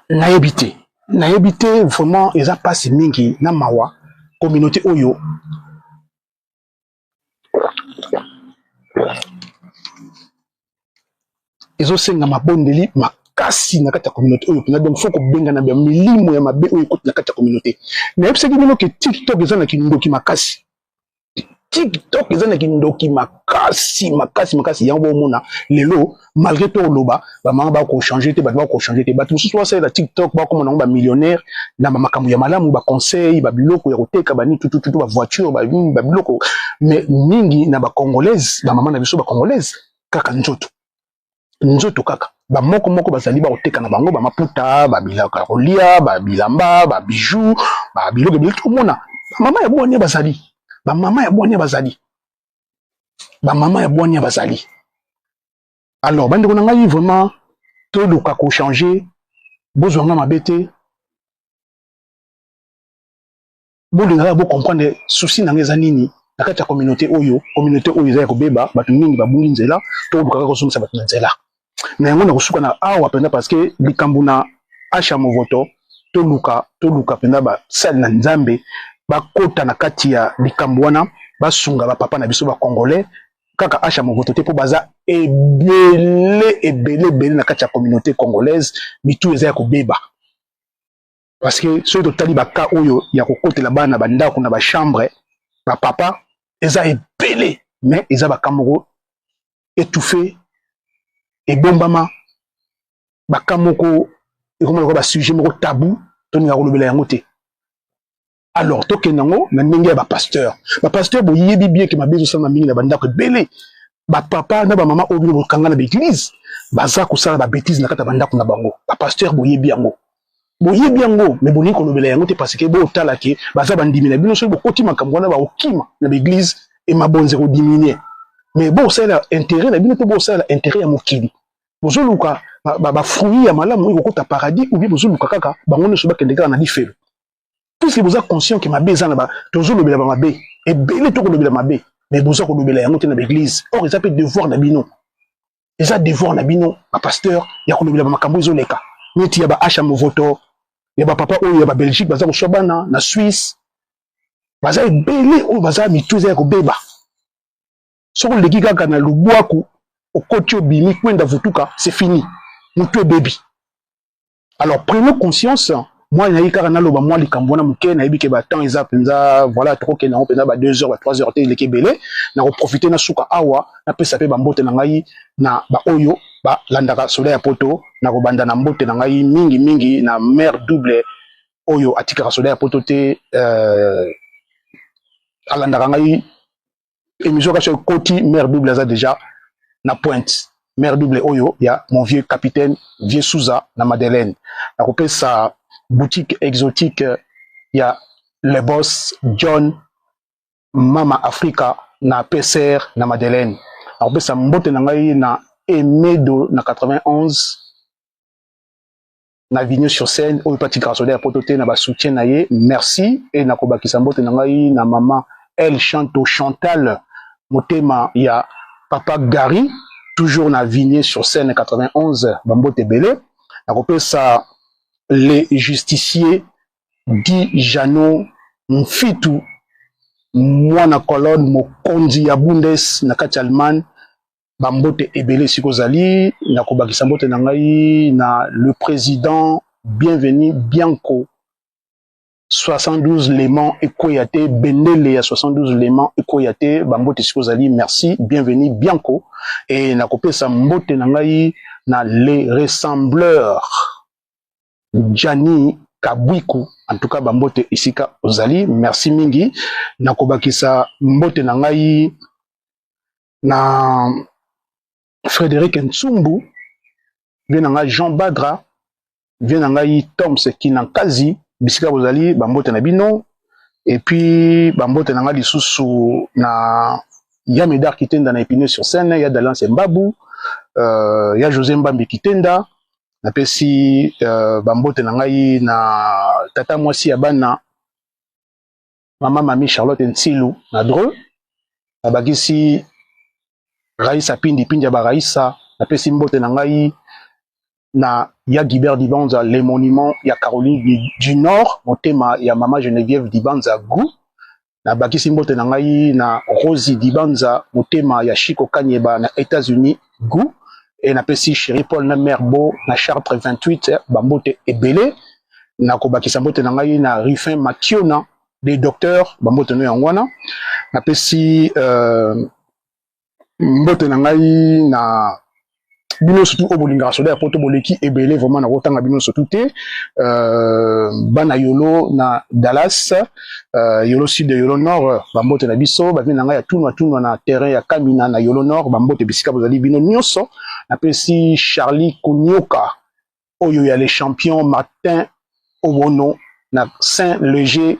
nayebi te, nayebi te, vraiment eza mpasi mingi na mawa. Communauté oyo ezosenga mabondeli makasi na kati ya communauté oyo mpenza. Donc faut kobengana ya milimo ya mabe oyo ekoti na kati ya communauté. Nayebisaki bino ke TikTok eza na kindoki makasi. TikTok eza na kindoki makasi, makasi, makasi. Yango bomona lelo, malgré to oloba bamama bakochange te, bato bakochange te. Bato mosusu basalela TikTok, bakoma nango bamillionnaire na bamakambo ya malamu, baconseil, babiloko ya koteka, bani tutututu, bavoiture, babiloko. Mais mingi na bacongolaise, bamama na biso bacongolaise, kaka nzoto, nzoto kaka. Bamoko moko bazali bakoteka na bango bamaputa, babiloko ya kolia, babilamba, babijou, babiloko ebele. Tomona bamama ya bwania bazali, bamama ya bwania bazali, bamama ya bwania bazali. Alors bandeko na ngai, vraiment toluka kochange. Bozwa nga mabe te, bolingaka bocomprendre souci na ngai eza nini na kati ya communauté oyo. Communauté oyo eza ya kobeba, bato mingi babungi nzela. Tolukaka kozongisa bato na nzela na yango. Na kosuka na awa mpenza, parce que likambo na Asha Movoto, toluka, toluka mpenza basali na Nzambe bakota na kati ya likambo wana, basunga bapapa na biso bacongolais. Kaka Asha Movoto te, mpo baza ebele, ebele, ebele na kati ya communauté congolaise, mitu eza ya kobeba. Parce que soki totali baka oyo ya kokotela bana na bandako, na bachambre, bapapa eza ebele, mais eza baka moko étouffé, ebombama, baka moko ekoma lokola basujet moko tabou, toninga kolobela yango te. Alors tokende yango na ndenge ya bapasteur. Bapasteur, boyebi bien ke mabe ezosalama mingi na bandako ebele. Bapapa na bamama oyo bino bokanga na baeglise baza kosala babétise na kati ya bandako na bango. Bapasteur, boyebi yango, boyebi yango, mais bolingi kolobela yango te, parce que botala ke baza bandimi na bino. Soki bokoti makambo wana, bakokima na baeglise e mabonzi kodiminuer. Mais bosalela intérêt na bino to bosalela intérêt ya mokili? Bozoluka bafruit ya malamu oyo kokota paradis, ou bien bozoluka kaka bango nyonso bakende kaka na lifelo? Puisque boza conscient ke mabe eza na ba, tozolobela bamabe ebele, tokolobela mabe, mais boza kolobela yango te na baeglise. Or eza mpe devoir na bino, eza devoir na bino bapasteur ya kolobela bamakambo ezoleka, neti ya baasha Movoto, ya bapapa oyo ya babelgique baza koswa bana na Suisse. Baza ebele oyo baza mitu eza ya kobeba. Soki oleki kaka na lubwaku, okoti, obimi kwenda vutuka, c'est fini, motu ebebi. Alors prenons conscience. Moi nayebi kaka naloba mwa likambo wana moke. Nayebi ke batemps eza mpenza, voilà, tokokende yango mpenza ba 2 heures, ba 3 heures te, eleki ebele. Nakoprofite na suka awa, napesa mpe bambote na ngai na baoyo balandaka Soda ya Poto. Nakobanda na mbote na ngai mingi mingi na mare double oyo atikaka Soda ya Poto te, alandaka ngai émission. Kasi ekoti, mare double aza déjà na pointe. Mare double oyo ya mon vieux capitaine, vieux Souza na Madeleine. Nakopesa boutique exotique ya le boss John, Mama Africa na PCR na Madeleine. Nakopesa mbote na ngai na Emedo na 91. Na Vigno sur scène oyo pati grâce ya poto te na ba soutien na ye, merci. Et na kobakisa mbote na ngai na mama El Chanto Chantal, motema ya papa Gary, toujours na Vigné sur scène 91, bambote ebele. Nakopesa les justiciers Di Jano Mfitu, mwana colonne mokonzi ya Bundes na kati ya Allemagne, bambote ebele esika ozali. Nakobakisa mbote na ngai na le président Bienvenu Bianco, 72 Léman ekweya te, bendele ya 72 Léman ekweya te, bambote esika ozali, merci Bienvenu Bianco. E nakopesa mbote na ngai na les ressembleurs Gianni Kabwiku, en tout cas bambote esika ozali, merci mingi. Nakobakisa mbote na ngai na Frédéric Ntsumbu, vie na ngai Jean Badra, vie na ngai Toms Kinankazi, bisika bozali, bambote na bino. Et puis bambote na ngai lisusu na ya Medar Kitenda na Épinay sur Seine, ya Dalance Mbabu, ya José Mbambi Kitenda. Napesi bambote na ngai na tata mwasi ya bana, mama Mami Charlotte Ntsilu na Dreux. Nabakisi Raisa Pindi Pindi ya Baraisa. Napesi mbote na ngai na ya Guibert Dibanza, le monument ya Caroline du Nord, motema ya mama Geneviève Dibanza Gu. Nabakisi mbote na ngai na Rosie Dibanza, motema ya Chico Kanyeba na États-Unis Gu. E napesi chéri Paul na mère Bo na Chartres 28 bambote ebele. Nakobakisa mbote na ngai na Rufin Makiona des docteurs, bambote no yango wana. Napesi mbote na ngai na bino surtout oyo bolingaka soda ya poto, boleki ebele vraiment, nakotanga bino surtout te. Bana Yolo na Dallas, Yolo Sud, Yolo Nord, bambote na biso. Bavi na ngai ya Tunwa Tunwa na terrain ya Kamina na Yolo Nord, bambote bisika bozali bino nyonso. Napesi Charlie Kunyoka oyo ya les champions Martin Obono na Saint Léger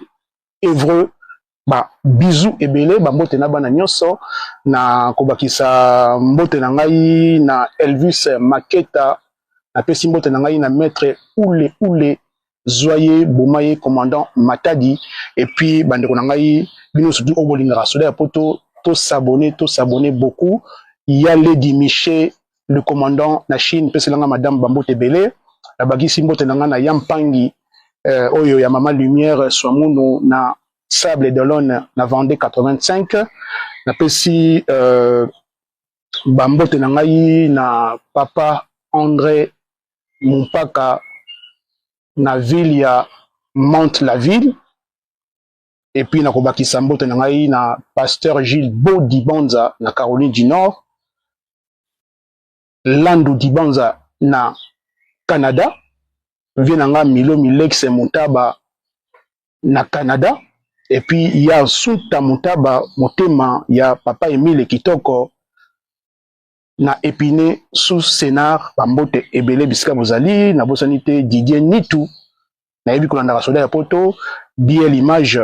Évreux, ba bisous ebele, bambote na bana nyonso. Na kobakisa mbote na ngai na Elvis Maketa. Napesi mbote na ngai na maître Ule Ule Zwaye Bomaye, commandant Matadi. Et puis bandeko na ngai bino surtout oyo bolingaka soda ya poto, tosabone, tosabone beaucoup. Ya Lady Michel le commandant na Chine, peselanga madame bambote ebele. Nabakisi mbote na ngai na Yampangi oyo ya mama Lumière Swamunu na Sable d'Olonne na Vendée 85. Napesi bambote na ngai na papa André Mumpaka na ville ya Mantes-la-Ville. Et puis nakobakisa mbote na ngai na pasteur Gilles Bodibanza na Caroline du Nord, Landu Dibanza na Canada, vie na nga Milo Milex Montaba na Canada. Et puis ya Sunta Montaba, motema ya papa Emile Kitoko na Épinay sous Sénart, bambote ebele bisika bozali. Nabosani te Didier Nitu, nayebi kolandaka soda ya poto, biel image,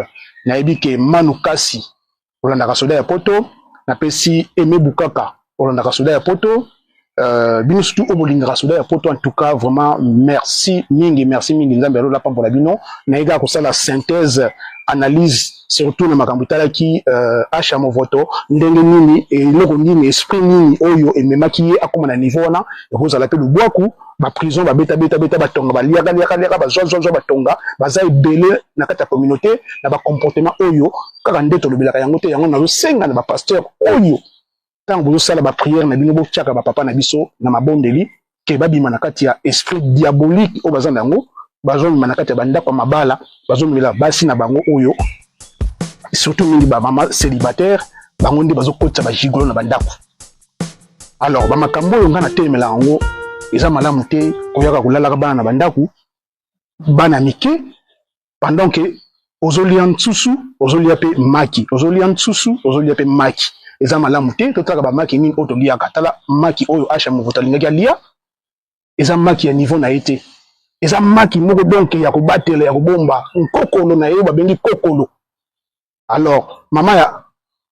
nayebi ke Manu Kasi olandaka soda ya poto. Napesi Aimé Bukaka, olandaka soda ya poto. Bino surtout oyo bolingaka soda ya poto, en tout cas vraiment merci mingi, merci mingi. Nzambe alola pambola bino. Naye kaka kosala synthèse, analyse, surtout na makambo etalaki Asha Movoto, ndenge nini, eloko nini, esprit nini oyo ememaki ye akóma na niveau wana. Ekozala mpe lubwaku, baprison, babetabeta batonga, baliaka liaka liaka, bazwazwazwa batonga, baza ebele na kati ya communauté na bacomportement oyo kaka nde tolobelaka yango te. Yango nazosenga na bapasteur oyo, ntango bozosala baprière na bino, botiaka bapapa na biso na mabondeli ke babima na kati ya esprit diabolique oyo baza na yango. Bazomema na kati ya bandako ya mabala, bazomemela basi na bango oyo, surtout mingi bamama célibataire, bango nde bazokotisa bagigolo na bandako. Alors bamakambo oyo ngai natelemela yango, eza malamu te koyaka kolalaka bana na bandako, bana mike, pendant que ozolia nsusu, ozolia mpe maki, ozolia nsusu, ozolia mpe maki. Eza malamu te. Totalaka bamaki nini oyo toliaka. Tala maki oyo Asha Movoto alingaki alia, eza maki ya niveau na ye te, eza maki moko donc ya kobatela, ya kobomba nkokolo na ye oyo babengi kokolo. Alors mama ya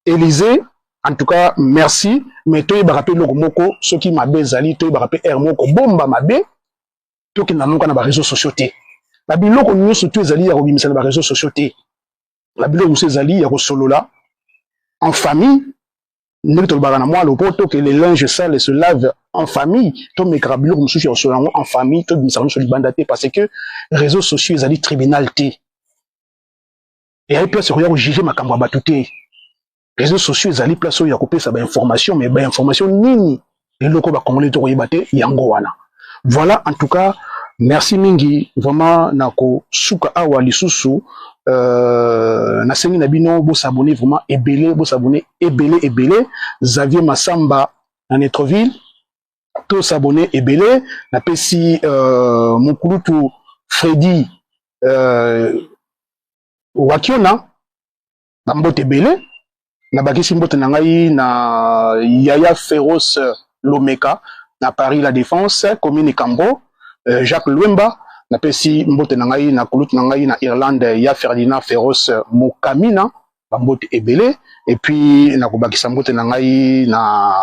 Élysée, en tout cas merci, mais toyebaka mpe eloko moko, soki mabe ezali, toyebaka mpe aire moko kobomba mabe. Tokenda noka na bareseau sociaux te. Babiloko nyonso tu ezali ya kobimisa na bareseau sociaux te. Babiloko mosusu ezali ya kosolola en famille, ndenge tolobaka na mwa lopoto que le linge sale se lave en famille. Tomekaka biloko mosusu ya kosolola yango en famille, tobimisaka nyonso libanda te, parce que réseaux sociaux ezali tribunal te, eyali place koya kojuger makambo ya bato te. Réseaux sociaux ezali place oyo ya kopesa bainformation, mais bainformation nini? Eloko bakongolais tokoyeba te yango wana. Voilà, en tout cas merci mingi vraiment. Na kosuka awa lisusu, nasengi na bino bos'abonner vraiment ebele, bos'abonner ebele ebele. Xavier Masamba na Netreville, tos'abonner ebele. Napesi mokulutu Fredi Wakiona bambote ebele. Nabakisi mbote na ngai na yaya Féroce Lomeka na Paris La Défense, commune Cambo, Jacques Lwemba. Napesi mbote na ngai na kulutu na ngai na Irlande, ya Ferdinand Féroce Mokamina, bambote ebele. Et puis nakobakisa mbote na ngai na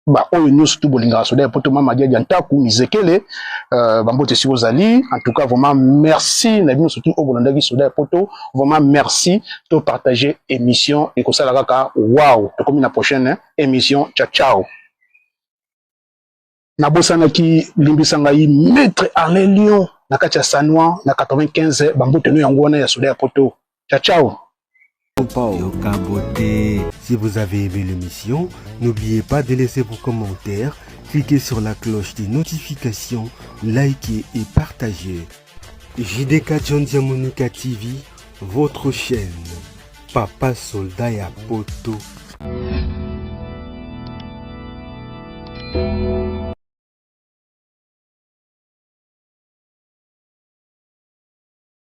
baoyo nyonso tu bolingaka soda ya poto, mama Diadi ya Ntaku Mizekele, bambote esika ozali. En tout cas vraiment merci na bino surtout oyo bolandaki soda ya poto. Vraiment merci, to partager émission ekosala kaka wow. Tokomi na prochaine émission. Ciao ciao. Nabosanaki, limbisa ngai, maître Alain Lion na kati ya Sanoi na 95, bambote no yango wana ya soda ya poto. Ciao ciao. Yoka beauté. Si vous avez aimé l'émission, n'oubliez pas de laisser vos commentaires, cliquez sur la cloche des notifications, likez et partagez. JDK John Diamonica TV, votre chaîne. Papa Soldat ya Poto.